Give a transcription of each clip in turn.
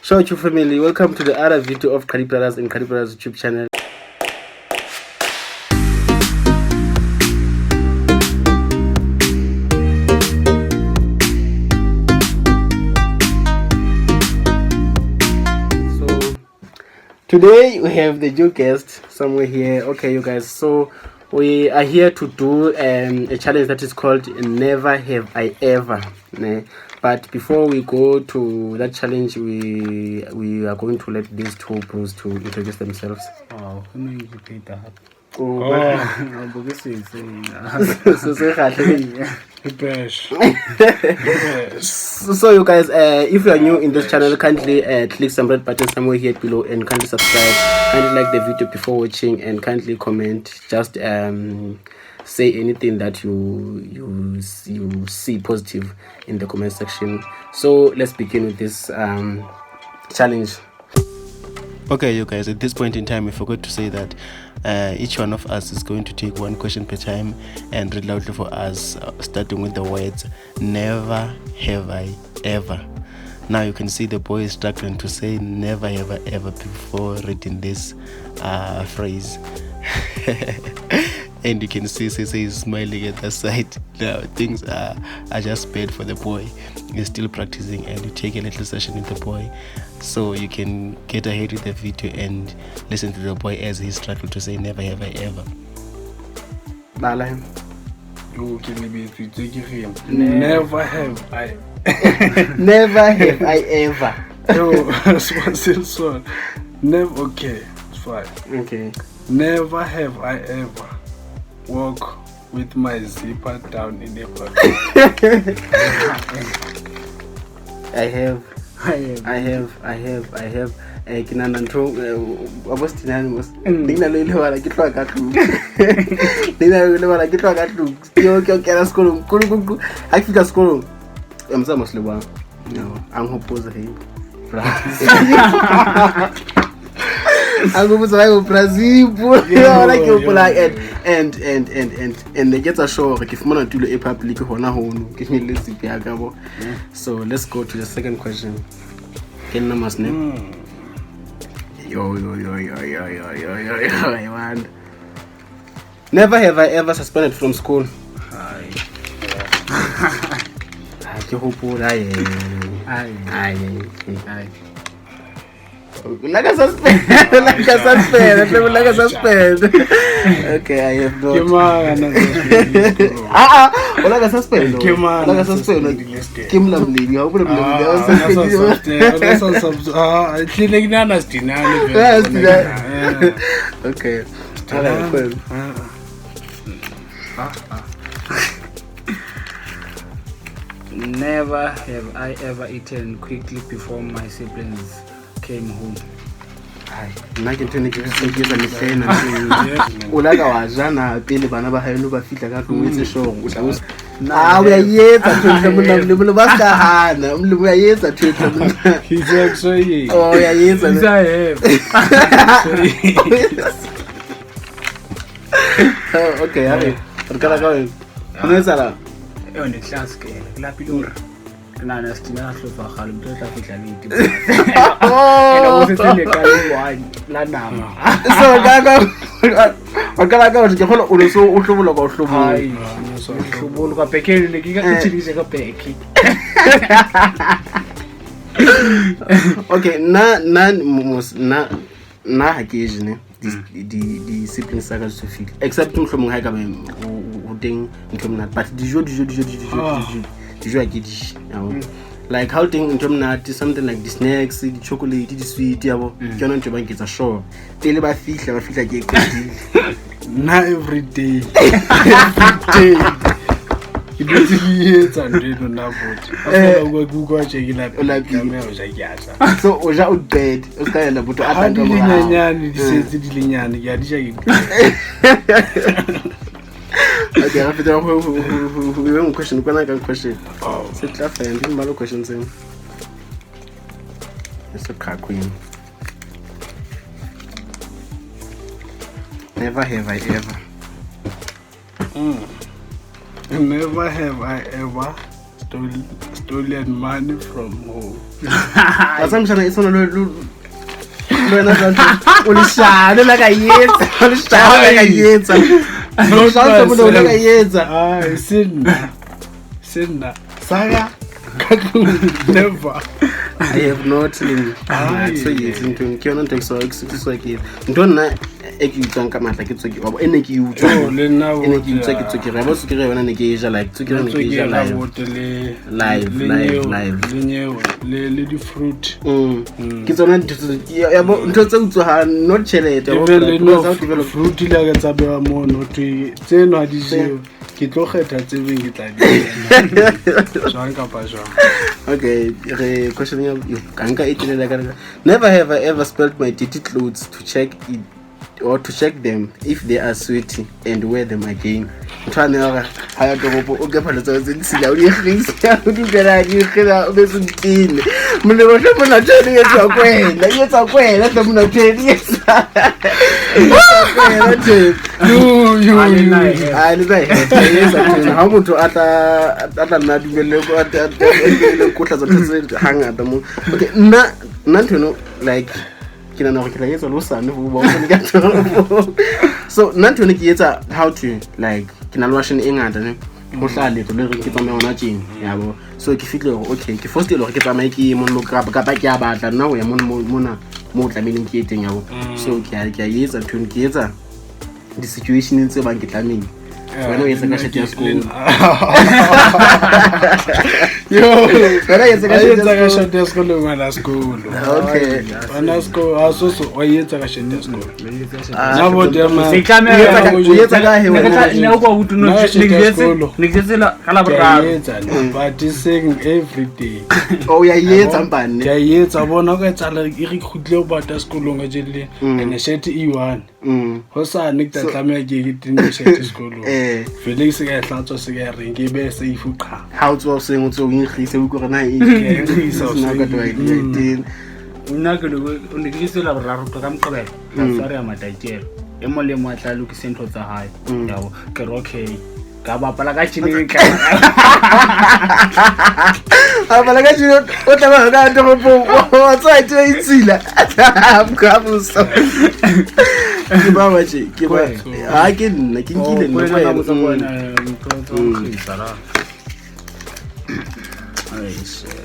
Shout you family, welcome to the other video of Qadi Brothers and Qadi Brothers YouTube channel. So today we have the new guest somewhere here. Okay, you guys, so we are here to do a challenge that is called Never Have I Ever. Ne? But before we go to that challenge, we are going to let these two bros to introduce themselves. Oh, go ne ke pheta gape. Oh, Oh, bo ke setse. so so kahle. Fresh. So you guys, if you are new in this channel, kindly click some red button somewhere here below and kindly subscribe, kindly like the video before watching, and kindly comment. Just say anything that you see positive in the comment section. So let's begin with this challenge. Okay, you guys, at this point in time, we forgot to say that each one of us is going to take one question per time and read loudly for us, starting with the words never have I ever. Now you can see the boy is struggling to say never have I ever before reading this phrase. And you can see Sese is smiling at the side. Now things are just bad for the boy. He's still practicing, and you take a little session with the boy so you can get ahead with the video and listen to the boy as he struggled to say never have I ever. Bala. Yo, ke lebetse tse ke reng. Never have I. Never have I ever. Yo, so never. Okay, it's fine. Okay. Never have I ever walk with my zipper down in a bag. I have. Ke nahana ntho wa bo Stinane mos. Ne ke na le lebala ke tloha ka tlung. Ne ke na le lebala ke tloha ka tlung. Ke yo kena sekolong. Kolong. Ha ke fihla sekolong. Motsa mos lebang. No, a nhopotsa he. Bra. A nhopotsa ba go Brazil. Yona ke hopola and ne ke etsa sure hore ke fumana tulo e public hona hono. Ke nyelle zip ya ka bo. So let's go to the second question. Ke nna mas ne. Yo yo yo yo yo yo yo yo yo I want. Never have I ever suspended from school. Ai. Ha ke hopola ye. Ai. Ai. Ai. Like a suspend. Like a suspend. Like a suspend. Okay, I have not. Ke mang a Ah, ah, o like a suspend. Ke mang Like a suspend. Ke mlamledi, ha o bone mlamledi, ha o suspend. Ah, tlile ke nana Stinane. Yeah, Stinane. Okay. Alright, cool. Never have I ever eaten quickly before my siblings came home. Ai, nna ke ntho e ne ke ke etsa mehlena. O la ka wa ja na pele bana ba haeno ba fihla ka tlung o etse sure o tla o Ah, o ya etsa ntho e monna molemo ba ska hana. Molemo ya etsa ntho e monna. He's actually. Oh, ya etsa. Yes, I have. Oh, okay, are. Re qala ka wena. Ho no etsahala? Yone class ke ke lapile hore ke nahana Stinane a hlotswa kgale motho o tla fihla late. Ene o setse le ka le one la nama. So ka ka o qala ka hore ke kgona o so o hlobola ka o hlobola. Ai, hlobolo ka beke ne ke ka tshedise ka beke. Okay, nna nna ha ke je ne di siblings tsa ka di so fihle. Except mohlomong ha e ka ba ho teng ntho e monate, but dijo ha ke di je, yabo. Like how teng ntho e monate, something like the snacks, di chocolate, di sweet, yabo. Ke yona ntho e bang ke etsa sure pele ba fihla ke e qetile. Nna every day. Every day. Ke dutse ke etsa ntho eno nna botho. A fela o ke utlwa tje ke O lapile. tlameha ho ja ke a ja. So o ja o qete, o ska ela botho a Ha tlang di ka le morao. nyenyane, di setse di le nyane, ke a di ja ke Okay, re fetela ho e nngwe question, kwana ka question. Oh. Se tla fela, di mmalwa question tseo. It's a crack queen. Never have I ever. Never have I ever stolen money from home. Wa tseba mshana, e tshwana le wena jwang, o leshano la ka etsa, o leshano la ka etsa. Leshano tse la ka etsa. Ai, se nna. Se nna. Saka ka tlung, never. I have not seen. Ai. So etse ntho ke yona ntho e ke so ke etsa. Ntho nna e ke utswang ka matla ke tswekere, wa bo, e ne ke e utswa. Yo, le nna E ne ke bote, utswa ke tswekere. Ya bo tswekere yona ne ke e ja like tswekere ne ke e ja Tswekere live. bote le Live, le live, nyeo, live. le nyeo, le di-fruit. Ke tsona ntho ya bo ntho tse utswang, not tjhelete, ya bo, Ebe le because no ha o develop- fruit le ka tsa bewa mono thwe tseno ha di jewe. Ke tlo kgetha tse beng ke tla di ja. Jwang kapa jwang. Okay, re question ya yo, ka nka e telele ka re- Never have I ever spilled my dirty clothes to check it or to check them if they are sweaty and wear them again. Ntho ane ya hore ha ya toropo o kepa letsatsi tse ditshila, o di kgisa, o di bela, di kgela, o be se ntine. Molemo hle mona ntho eno e etswa ko wena, e etswa ko wena hle mona ntho eno e etswa ko wena ntho eno. Yo, yo, Ah, le yo. nna e have. Ah, le tla e have, e etsa ntho eno. Ha motho a tla nna a dumelle ko, a dumelle ko tlatsa ntho tse hangata mo. Okay, nna ntho eno, like, ke nahana hore ke tla etsa le hosane ho ba hosane ka toropo. So, nna ntho eno ke etsa how to, like, ke na le washene e ngata ne. Ho hlaha leeto le reng ke tsamaye hona tjena, ya bo. So, ke fihlile hore, okay, ke forced hore ke tsamaye ke ye mono kapa ke a batla nna ho ya mono, mona moo tlamehileng ke ye teng, ya bo. So, ke a etsa ntho eno, ke etsa di-situation tse bang ke tlamehile. Wena o etsa ka tjhelete ya sekolo. Yo, Wena o etsa ka a tjhelete etsa ya ka sekolo. tjhelete ya sekolo, ngwana sekolo. Okay. Ngwana sekolo, ha so so, wa etsa ka tjhelete ya sekolo. Ah, Nna bo tema- Se tlameha- O etsa ka- o etsa ka he Ne ke wena? tla- ne o kwa utlwe, no, Nna ne ke tjhelete ya jetse- sekolo. ne ke jetse ka Ke a Laboraro. etsa nna, but e seng every day. Oh, o ya e etsa mpane. Ke a e etsa, bona o ka etsahala e re kgutlile ho bata sekolong ka tjhelete, and shirt e one. Hosane ke tla tlameha ke ye ke tenne shirt sekolong. Eh. Vele ke se ka e hlatswa, se ka e reng, ke e behe safe qha. Ha o tsoha hoseng, o tsoha o inkgise, o utlwe hore na e- Ke a inkgisa Sena hoseng. ka taba e teng. Nna ke ne ke jetse Laboraro ka Moqebelo. Ka tshware ya matakelo. E mong le e mong a tla lokise ntho tsa hae. Ya bo, ke re okay. Ka bapala ka tjhini ka. A bapala ka tjhini, o tlameha ka toropong, wa tswa e tse itshila. Ka boso. Ke ba ba tje, ke ba. Ha ke nna, ke nkile nna Kwena ko na wena. botsa kwena, ntho tsa ho kgisa la. Ai, shit.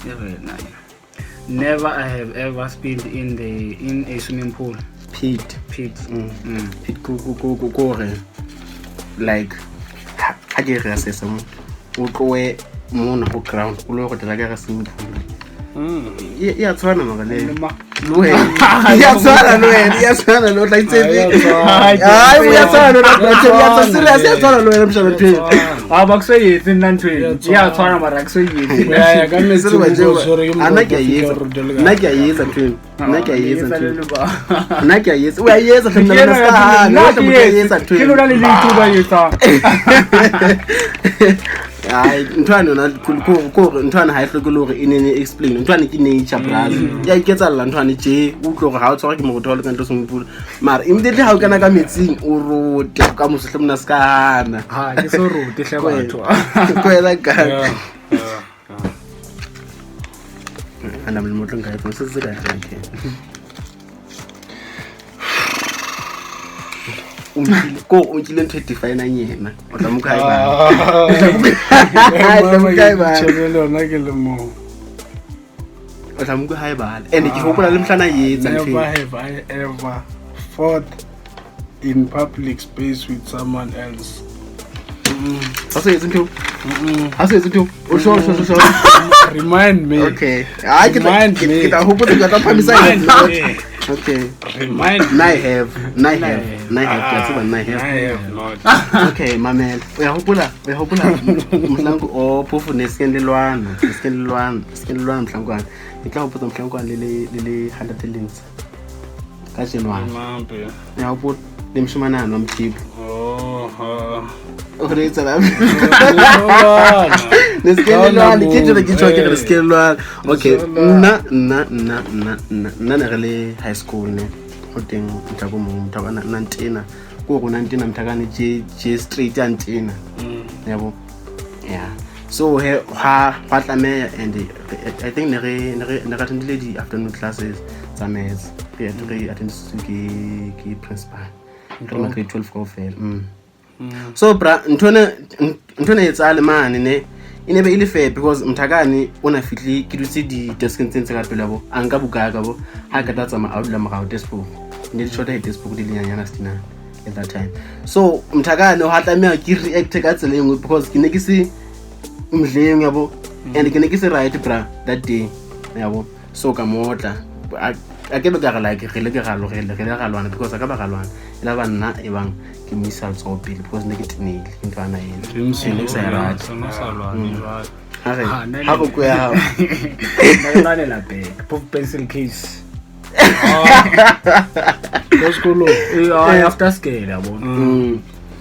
E re na. Never I have ever spilled in a swimming pool. Pit. Pit. Pit ko hore like ha ke re a sesa mo, o tlohe mona ho ground, o lo rotela ka hara swimming pool. E a tshwana mara le le wena. E a tshwana le wena, e a tshwana le o tla itse Ah, e a tshwana. Ai, o ya tshwana le wena, ya tshwana, serious, e a tshwana le wena mshana ntho eno. Ah, ba ke so etse nna ntho eno. Ya E a tshwana. tshwana mara ha ke so etse. O ya ya ka Se metsing, re ba o jewa. tshwerwe ke Ah, nna ke a moroto, e etsa. o fihla o rotele ka Nna ke a e etsa ntho eno. Nna ke a e etsa Etsa ntho le eno. le ba. Nna ke a e etsa. O a e etsa hle, Ke nna ena le ya ska hana. nna O ke tla motho a etse. etsa ntho Ke eno. lona le le ithuba etsang. Ai, ntho ane yona, ko hore ntho ane ha e hloke le hore e ne ne explain. Ntho ane ke nature, brother. Ya iketsahalla ntho ane tje, o utlwe hore ha o tshwarwa ke moroto ha o le ka ntlo swimming pool. Mara immediately ha o kena ka metsing, o rote ka moso hle mona se ka hana. Ha, ke so rote hle batho. Kwela ka. Yeah, yeah, yeah. Ana molemo o tlo nka etsa, se se ka okay. O nkile, ko o nkile ntho e define-ang yena. O tla mo kae ba? Ah. O tla mo kae ba? Tjhebe le yona ke le moo. O tla mo kae ba? And ke hopola le mhlana e etsa ntho Never eno. have I ever fought in public space with someone else. Ha se etse ntho eo? Ha se etse ntho eo? O sure, sure, sure, sure. Remind me. Okay. Ah, ke tla Remind ke me. ke tla hopola ke tla phamisa Remind yena. me. Okay. Remind me. Nna I have, nna I have, nna I have, ke a tseba nna I have. I have not. Okay, mamela. O ya hopola, o ya hopola mohlanko o phofu ne se le lwana, ne se le lwana, se le lwana mohlankwana. Ke tla hopotsa mohlankwana le 100 links. Ka January. Mampe. Ya hopola le moshimane wa Mothibo. Oh, ha. O re etsa la. Lwana. Ne se le lwana, ke jela ke tjho ke re ne se le lwana. Okay, Ne se nna ne re le high school ne. Ho teng motho o mong, motho a na ntena. Ko rona ntena mthakane je straight a ntena. Yabo. Yeah, so he ha hwa tlameha, and I think ne re attendile di-afternoon classes tsa maths, re attendisitswe ke principal, re ma grade 12 kaofela. So bra, ntho ene etsahale mane ne e ne be e le fair, because mothakane o na fihle ke dutse di-deskeng tse ntse ka pele bo, a nka buka ya ka bo, ha ka tla tsamaya a dula morao. Textbook ne di shota, di-textbook di le nyanyana stina at that time. So mothakane ha tlameha ke react ka tsela e nngwe, because ke ne ke se mdleng yabo, and ke ne ke se right bra that day yabo. So ka motla a ke be ka re like re le ke ra re le ra lwana, because a ka ba ra lwana e la ba nna e bang ke mo isa letsoho pele, because ne ke tenehile ke ntho ana ena and ne ke sa e rate. Sona sa lwane jwale. Ha re Ha, nna ha re ko ya hao. Nna ke lwanela bag, pop pencil case. Ko sekolong. Eh, hayi, after scale yabona.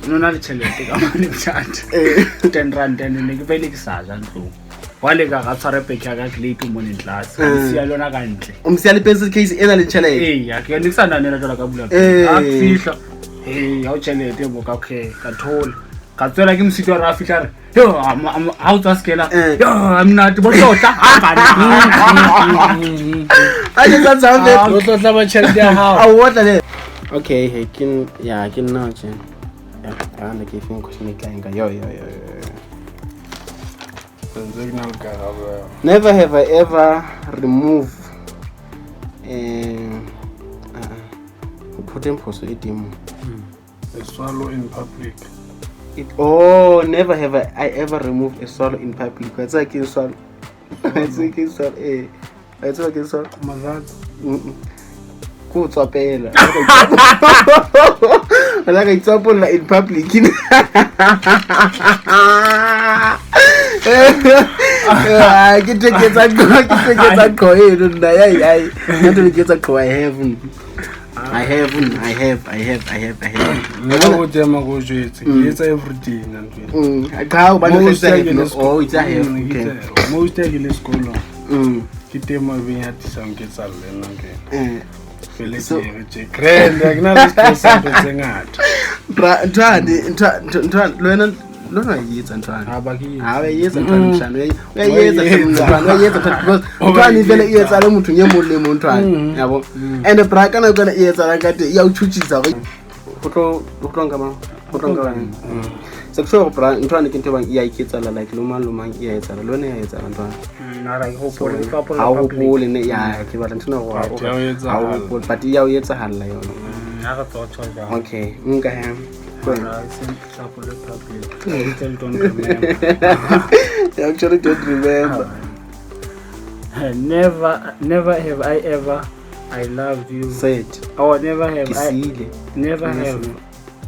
No na le tjhelete ka mane mthatha. R10 and ne ke pele ke sa ja ntlong. Wa le ka ga tshware peke ya ka late morning class. Ka siya lona ka ntle. O msiya le pencil case e na le tjhelete. Ee, ya ke ne ke sa nanela jwalo ka bula. Eh. A fihla. Hey, ha o tjhelete bo ka, okay, ka thola. Ka tswela ke mosito ra fihla re. Yo, ha o tswa skela. Eh. Yo, I'm not bo hlotla. Ha bana. A ke tsa tsame. O tlotla ba tjhelete ya hao. A o tla le. Okay, he ke ya ke nna tje. Ya, a ne ke feng question e tla nka. Yo yo yo yo. Ntse ke na le karabo ya. Never have I ever remove ho teng phoso e teng mo. A swallow in public. Oh, never have I ever removed a swallow in public. Wa tseba ke swallow? Wa tseba ke swallow? Eh. Wa tseba ke swallow? Mazatsi. Ko tswapela. Wala ka itswapolla in public. Ah, ke teketsa qho eno nna, ai ai. Nna ke etsa qho. I have. I have, I have, I have, I have, I have. Nna go tema go jwetse. Ke etsa everyday nna ntho ena. Cha, hobane o Most hlahisa ya have ke no. le Oh, it's a have. Ke Okay. Most ya ke le sekolong. Ke temo e beng ya tisang ke tsalle nna ntho ena. Fele ke re tje. Grand, ha ke na le stress sa ntho tse ngata. Bra, nthwane, nthwane, le wena o e etsa nthwane. Ha ba ke. Ha o e etsa nthwane mshana, o e etsa Wa e etsa. nthwane, o e etsa nthwane, because O nthwane e vele e etsa. etsa le mothong e mong le mong nthwane, yabo. And bra, ka nako ena e etsahalang ka teng, e ya o tjhutjhisa hore ho tlo nka mang? Ho tlo nka mang? Se ke sure hore bra, nthwane ke ntho e bang e ya iketsahala, like lo mang lo mang e ya etsahala, le wena e ya etsahala nthwane. Nna ke hopole ke tla Ha o public. hopole ne, ya ke batla ntho ena hore But ya o ha o etsahala. hopole, but e ya o etsahalla yona. Ha re tswa tjho jwang. Okay, nka he. Mara, e seng ke tla pole public. I still don't remember. I actually don't remember. Never have I ever I loved you. Said. Oh, never have Ke I siile. never Nna have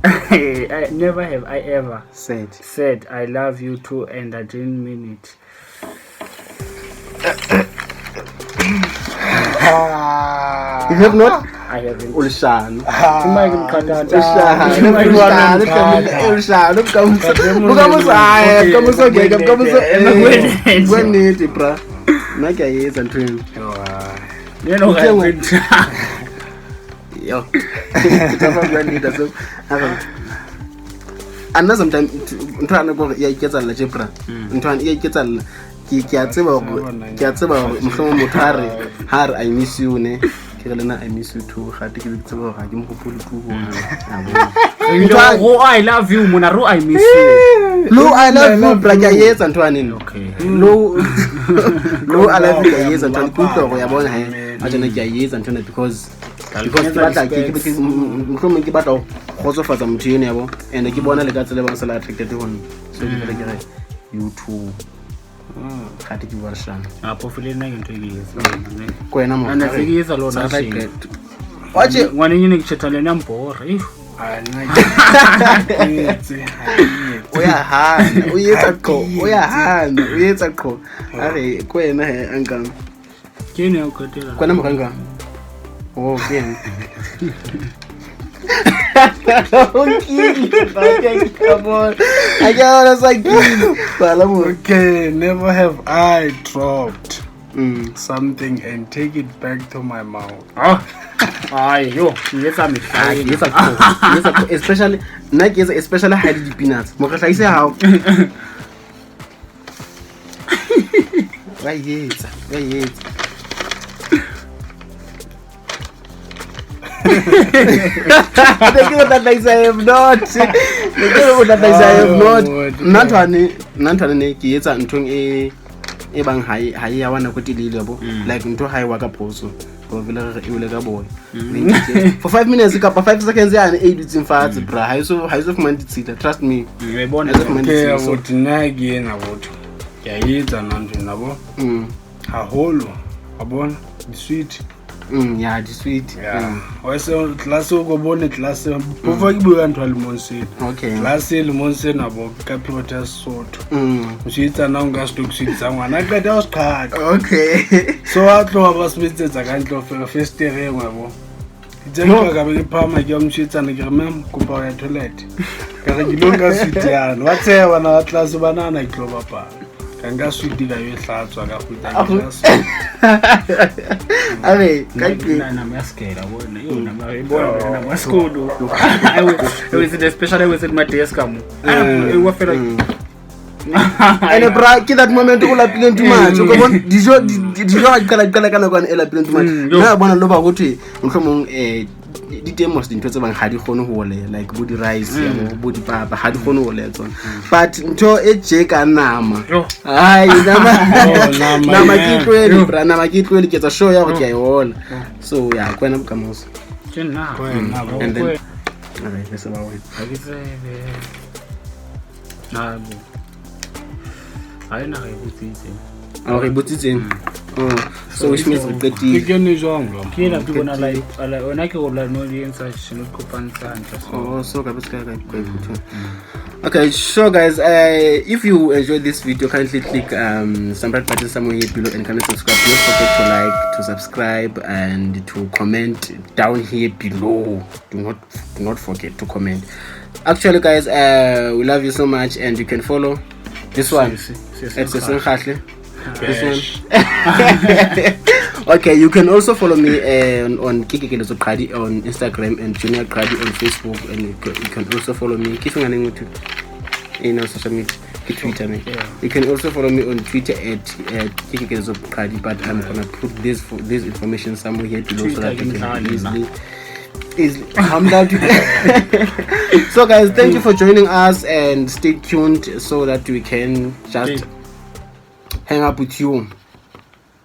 I never have I ever Said. said I love you too and I didn't mean it. You have not? I haven't. O leshano. Mike Mkhathatha. Leshano, leshano, leshano, bokamoso, bokamoso, ai, bokamoso ngeke, bokamoso, eh, bua nnete bra. Nna ke a e etsa ntho eno. You know, Uthe I ngwe- Yo. Ke tla fa bua nnete, so, a re- A nna sometimes ntho ane kore e a iketsahalla tje bra. Ntho ane e a iketsahalla. Ke a tseba hore mohlomong motho ha re I miss you ne. Ke re le nna I miss you too. Gate ke be ke tseba hore ha ke mo hopole tu ho hang. A bona. Ntho ane- Ro I love you mona ro I miss you. Lo I love you bra, ke a e etsa ntho ane no. Okay. Lo I love you ke a e etsa ntho ane, ke utlwa hore ya bona he. A tjena ke a e etsa ntho ena because ke batla mohlomong ke batla ho kgotsofatsa motho eno ya bo, and ke bona le ka tsela e bang se le attracted ho nna, so ke fela ke re you too, gate ke bua leshano. A pofile nna ke ntho e ke e etsang. Ko wena mo. Nna se ke etsa lona Sa shame. Wa tje. Ngwaneng ne ke tjhetha le yena mpore. Eish. Ah, nna ke etse, ha ke etse. O ya hana o etsa qho, o ya hana o etsa qho, a re ko wena he a nkang. Ke ene ya ho qetela. Ko wena morangang. Oh, ke ena. O nkile, ke a bona. Ha ke a bona sa nkile. Bala mo. Okay, never have I dropped something and take it back to my mouth. Ah. Ai yo, ke etsa mehla. Ah, ke etsa qho, ke etsa qho, especially nna ke etsa, especially ha e le di-peanuts. Mokgahla ise hao. Wa e etsa, wa e etsa. Ne ke o tataisa, I have not. Ne ke o tataisa, I have not. Nna nthwane ne ke etsa nthong e e bang ha e ya wa nako e telele yabo. Like ntho ha e wa ka phoso. Go vele re e wele ka boya. For 5 minutes kapa 5 seconds yane e dutseng fatshe bra. Ha e so fumane ditshila, trust me. Wa e bona. Ha e so fumane Ke ditshila. So, abuti, nna ke ena botho, ke a etsa nna ntho ena bo haholo, wa bona di-sweet. Ya, di-sweet. Ya, wa se tlase o ko bone tlase bofa ke bua ka ntho ya lemong sena. Tlase lemong sena bo ka period ya Sesotho. Moswetsana o nka stock sweet sa ngwana a qeta ho se qhaqha. So a tloha ba sebetsetsa ka ntle ho fela festereng wa bo. Itse ke ka be ke phahama ke ya moswetsana, ke re, "Ma'am, kopa ho ya toilet." Ka re ke lo nka sweet yane. Wa tsheha bana ba tlase, ba nahana ke tlo bapala. Ka nka sweet ka yo e hlatswa, ka kgutla ke ja sweet. Are ka ke Nama ya sekela bona yo, nama e bona nama ya sekolo. I was especially I was at my desk ka mo. E wa fela. And bra, ke that moment o lapileng too much, o ka bona dijo dijo ga di qala ka nako e lapileng too much. Yo. Nna bona lo ba go thwe mohlomong di teng mos dintho tse bang ga di kgone ho ole, like bo di-rice yabo, bo dipapa ga di kgone ho ole tsona, but ntho e tje ka nama. Yo. Ai, nama. Oh, nama, Nama ke yeah. e tlohele bra, nama ke e tlohele, ke etsa sure ya gore ke a e ola. So ya kwena bokamoso. Ke nna. Kwena, bo. And then Kwena. alright, let's ba wena. Ha ke tsebe. Na bo. Ha ena re botsitse. A re botsitseng. Oh, so which means re Ke qetile. kene jwang jwang? Ke ena ke bona like ona ke go la no di entsa shino kopantsha hantle so. Oh, so ka ka ka ka. Okay, sure guys, if you enjoyed this video, kindly click some red button somewhere here below and kindly subscribe. Don't forget to like, to subscribe and to comment down here below. Do not forget to comment. Actually guys, we love you so much and you can follow this one at Seseng Kgahle. This one. Okay, you can also follow me on Kiki Kelezo Qadi on Instagram and Junior Qadi on Facebook, and you can also follow me ke feng aneng motho in our social media, ke Twitter ne? Yeah. You can also follow me on Twitter at Kiki Kelezo Qadi, but I'm gonna put this for this information somewhere here below so that you Twitter can ke mdlali, easily calm down to. So guys, thank you for joining us and stay tuned so that we can just hang up with you.